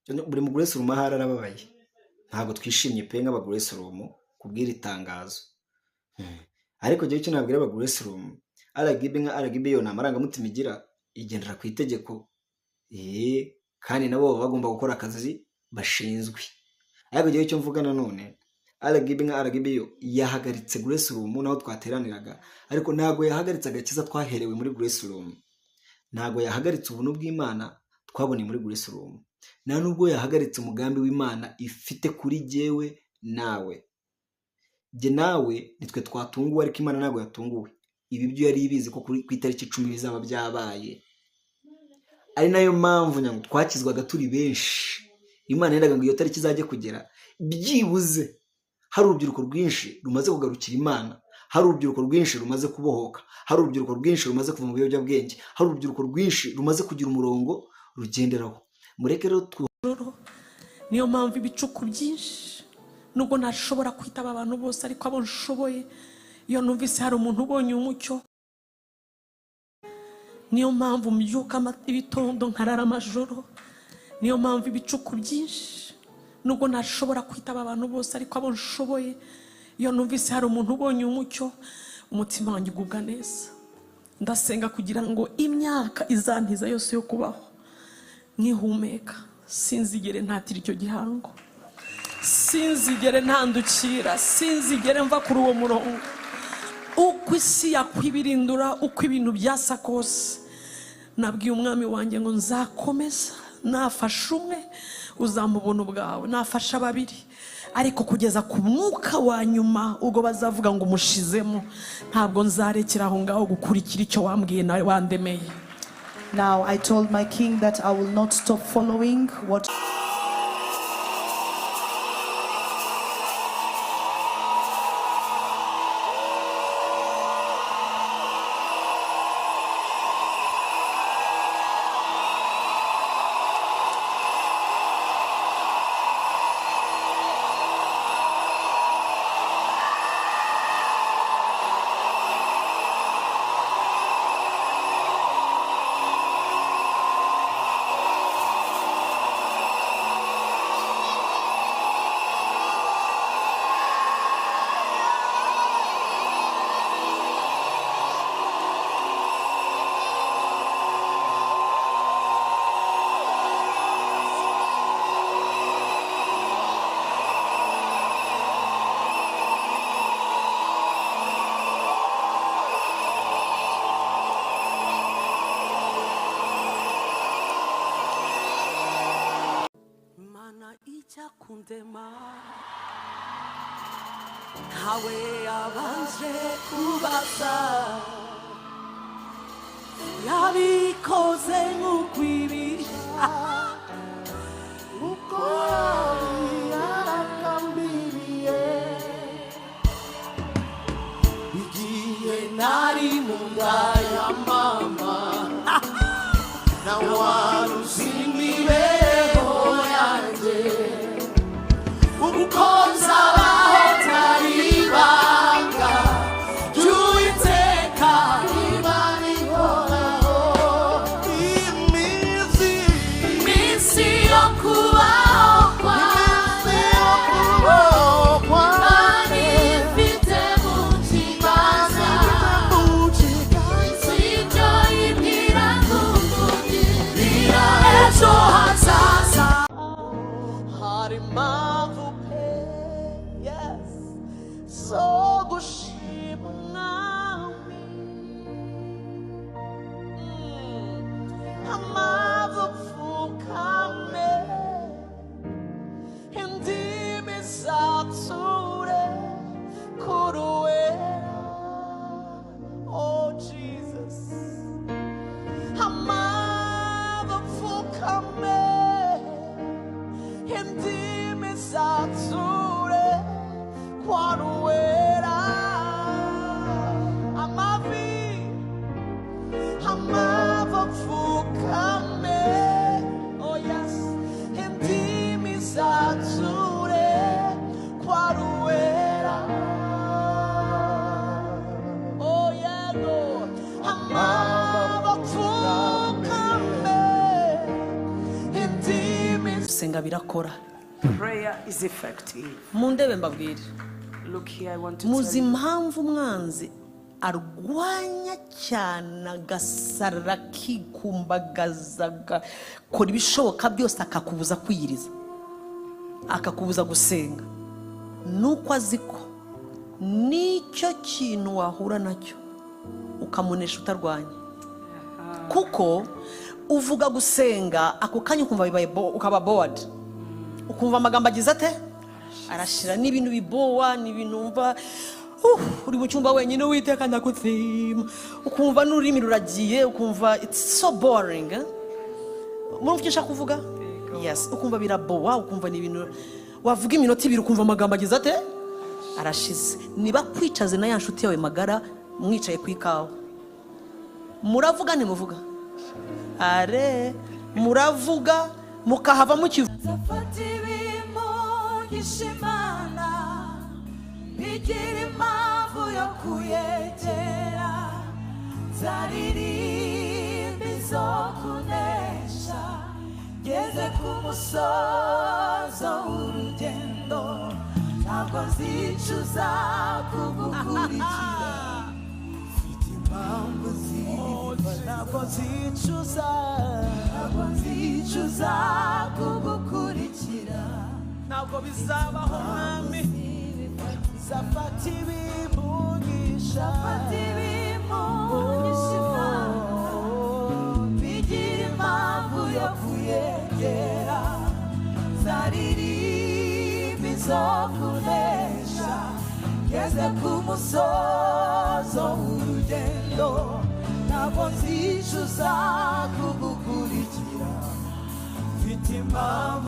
Buri mu Grace Room ahari arababaye, ntabwo twishimye pe nk'aba Grace Room kubw'iri tangazo. Ariko njyewe icyo nabwira aba Grace Room, RGB nka RGB yo nta marangamutima igira, igendera ku itegeko, kandi nabo baba bagomba gukora akazi bashinzwe. Ariko njyewe icyo mvuga nanone, RGB nka RGB yo yahagaritse Grace Room naho twateraniraga, ariko ntabwo yahagaritse agakiza twaherewe muri Grace Room, ntabwo yahagaritse ubuntu bw'Imana twaboneye muri Grace Room, nta nubwo yahagaritse umugambi w'Imana ifite kuri jyewe nawe. Jye nawe nitwe twatunguwe, ariko Imana ntabwo yatunguwe. Ibi byo yari ibizi ko ku itariki 10 bizaba byabaye. Ari nayo mpamvu nyango twakizwaga turi benshi. Imana yendaga ngo iyo tariki izajye kugera byibuze hari urubyiruko rwinshi rumaze kugarukira Imana, hari urubyiruko rwinshi rumaze kubohoka, hari urubyiruko rwinshi rumaze kuva mu biyobyabwenge, hari urubyiruko rwinshi rumaze kugira umurongo rugenderaho. Mureke rero Niyo mpamvu ibicuku byinshi, nubwo ntashobora kwitaba abantu bose, ariko abo nshoboye, iyo numvise hari umuntu ubonye umucyo, niyo mpamvu mbyuka ibitondo nkarara amajoro. Niyo mpamvu ibicuku byinshi, nubwo ntashobora kwitaba abantu bose, ariko abo nshoboye, iyo numvise hari umuntu ubonye umucyo, umutima wanjye ugubwa neza. Ndasenga kugira ngo imyaka izantiza yose yo kubaho nkihumeka, sinzigere ntatira icyo gihango, sinzigere ntandukira, sinzigere mva kuri uwo murongo. Uko isi yakwibirindura, uko ibintu byasa kose, nabwiye umwami wanjye ngo nzakomeza. Nafasha umwe uzamubona ubwawe, nafasha babiri, ariko kugeza ku mwuka wa nyuma ubwo bazavuga ngo umushizemo, ntabwo nzarekera aho ngaho gukurikira icyo wambwiye nawe wandemeye. Now I told my king that I will not stop following what Imana ijya kundema ntawe yabanje kubaza, yabikoze nk'uko ibishaka, uko yaragambiriye igihe nari mu nda ya mama, na wari uzi imibereho yanjye, uko nzabaho ntari ibanga ry'Uwiteka. Imana ihoraho iminsi, iminsi yo kubaho kwawe, yo kubaho Imana ifite mu kiganza, ibyo ibwira kukugirira ejo hazaza. Hari impamvu pe, yes, zo gushima Umwami, amavi apfukame, indimi zature kuruwera. Oh Jesus, amavi apfukame, indimi zature kwaruwera. Amavi, amavi apfukame, oh yes, indimi zature kwaruwera. Oh yeah, Lord, amavi apfukame, indimi. Gusenga birakora. Prayer is effective. Mundebe mbabwire. Look here, I want to Muzi tell you. Impamvu umwanzi arwanya cyane, agasarara, akikumbagaza, agakora ibishoboka byose, akakubuza kwiyiriza, akakubuza gusenga, nuko azi ko nicyo kintu wahura nacyo ukamunesha utarwanya. Kuko uvuga gusenga, ako kanya ukumva bibaye ukaba bored, ukumva amagambo agize ate, arashira. Ni ibintu bibowa, ni ibintu wumva uri mu cyumba wenyine, "Uwiteka ndagushima," ukumva n'ururimi ruragiye, ukumva it's so boring, eh? Murumva icyo nshaka kuvuga? Yes, ukumva birabowa, ukumva ni ibintu wavuga iminota 2 ukumva amagambo agize ate, arashize. Niba kwicaze na ya nshuti yawe magara, mwicaye ku ikawa, muravuga, ntimuvuga, are muravuga mukahava mukivuga. Nzafata ibimugisha Imana bigira impamvu yo kuyegera, nzaririmba izo kunesha ngeze ku musozo w'urugendo. Ntabwo nzicuza kugukurikira, mfite impamvu zibifasha. Ntabwo nzicuza. Ntabwo nzicuza kugukurikira. Ntabwo bizabaho, Mwami. Nzafata ibimugisha. Fata ibimugisha Imana bigira impamvu yo kuyegera, nzaririmba izo kunesha ngeze ku musozo w'urugendo. Ntabwo nzicuza kugukurikira, mfite impamvu.